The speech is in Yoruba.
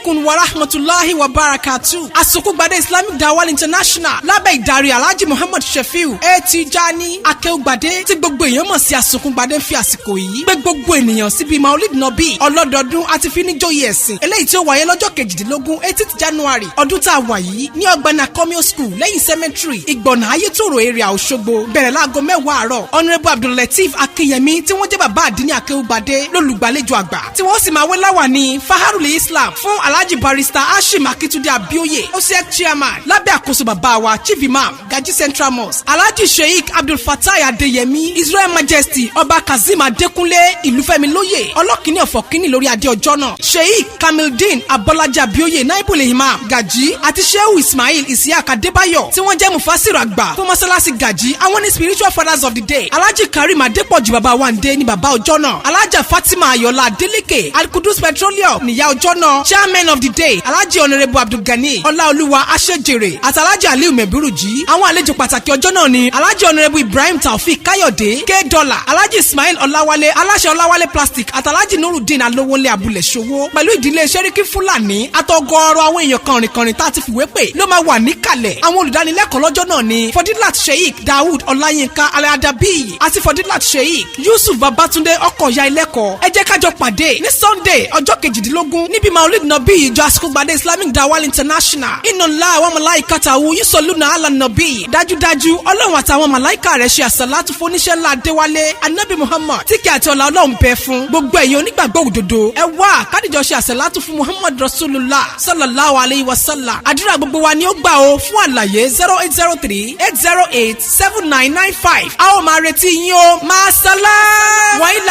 Alaykum wa rahmatulahi wa barakatu. Asukugbade Islamic Dawah International lábẹ́ ìdarí Alhaji Muhammad Shefiu Etijani Akéwùgbadé, tí gbogbo èèyàn mọ̀ sí Asukugbade, fi àsìkò yìí pé gbogbo ènìyàn síbi Maulid Nabi ọlọ́dọọdún àti fíníjòyè ẹ̀sìn eléyìí tí ó wáyé lọ́jọ́ 18, 18th January ọdún tá a wà yìí, ní ọgbà Nakomio School, lẹ́yìn cemetery, Ìgbọ̀nà, Ayétòrò area, Òṣogbo, bẹ̀rẹ̀ láago 10 àárọ̀. Honourable Abdulateef Akinyemi, tí wọ́n jẹ́ bàbá àdínní Akéwùgbadé, lólùgbàlejò àgbà, tí wọ́n sì máa wé láwà ní Faharul Islam fún Alhaji Barrister Hashim Akitunde Abioye, OSEC chairman, lábẹ́ àkóso bàbá wa Chief Imam, Gaji Central Mosque, Alhaji Sheikh Abdul Fatai Adeyemi. Israel Majesty Ọba Kazeem Adekunle Ìlúfẹ́mi lóye Ọlọ́kìnní ọ̀fọ̀kìnní lórí adé ọjọ́ náà, Sheikh Kamildeen Abọ́lájí Abioye, Naibul Imam Gaji, àti Shehu Ismail Isiaq Adébáyọ̀, tí wọ́n jẹ́ mufasiru àgbà fún mọ́sálásí Gaji, àwọn ní spiritual fathers of the day. Alhaji Karim Adepoju, bàbá Wande, ní bàbá ọjọ́ náà. Alhaja Fatima Ayọ̀lá Adeleke, Alkudus Petroleum, níyà ọjọ́ náà. Chairman of the day, Alhaji Honourable Abdulgani Ọláolúwa Aṣejèrè àti Alhaji Aliu Mẹ̀búrújì. Àwọn àlejò pàtàkì ọjọ́ náà ni Alhaji Honourable Ibrahim Taofik Kayode K Dollar, Alhaji Ismail Ọláwálé, aláṣẹ Ọláwálé Plastic, àti Alhaji Nurudeen Alówólé Abúlé Ṣòwò, pẹ̀lú ìdílé Sẹ́ríkì Fúlàní àtọgọ́rọ̀ àwọn èèyàn kọrìnkọrìn tá a ti fìwé pè ló máa wà níkàlẹ̀. Àwọn olùdánilẹ́kọ̀ọ́ lọ́jọ́ náà ni Fọdílàt Sheikh Daoud Ọláyínká Aladabiyi àti Fọdílàt Sheikh Yusuf Babatunde Ọkọ̀ya Ilẹ́kọ̀ọ́. Ẹ jẹ́ kájọ pàdé ní Sunday ọjọ́ 18 níbi Maulid Nabi ìjọ Asukugbade Islamic Dawah International. Inna Allaha wa malaikatahu yusalluna ala nabi. Dájúdájú, Ọlọ́run àtàwọn màláìka rẹ̀ ṣe àsàlátù fún oníṣẹ́ ńlá Adéwálé Anabi Muhammad, tí kí àti ọ̀là Ọlọ́run bẹ fún. Gbogbo ẹ̀yin onígbàgbọ́ òdodo, ẹ wá kádìjọ ṣe àsàlátù fún Muhammad Rasulullah sallallahu alayhi wa sallam. Àdúrà gbogbo wa ni ó gbà o. Fún àlàyé, 08038087995. A ó máa retí yín o. Máa sálá wàhálà.